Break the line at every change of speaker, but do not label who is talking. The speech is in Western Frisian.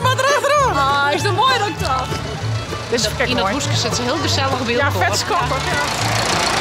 Wy moatte der achteroan.
Ah, is dat moai dat ik dat.
Dit is
Yn dat
moai.
húske sit se hiel gesellich by
Ja,
elkoar.
fet skattich. Ja.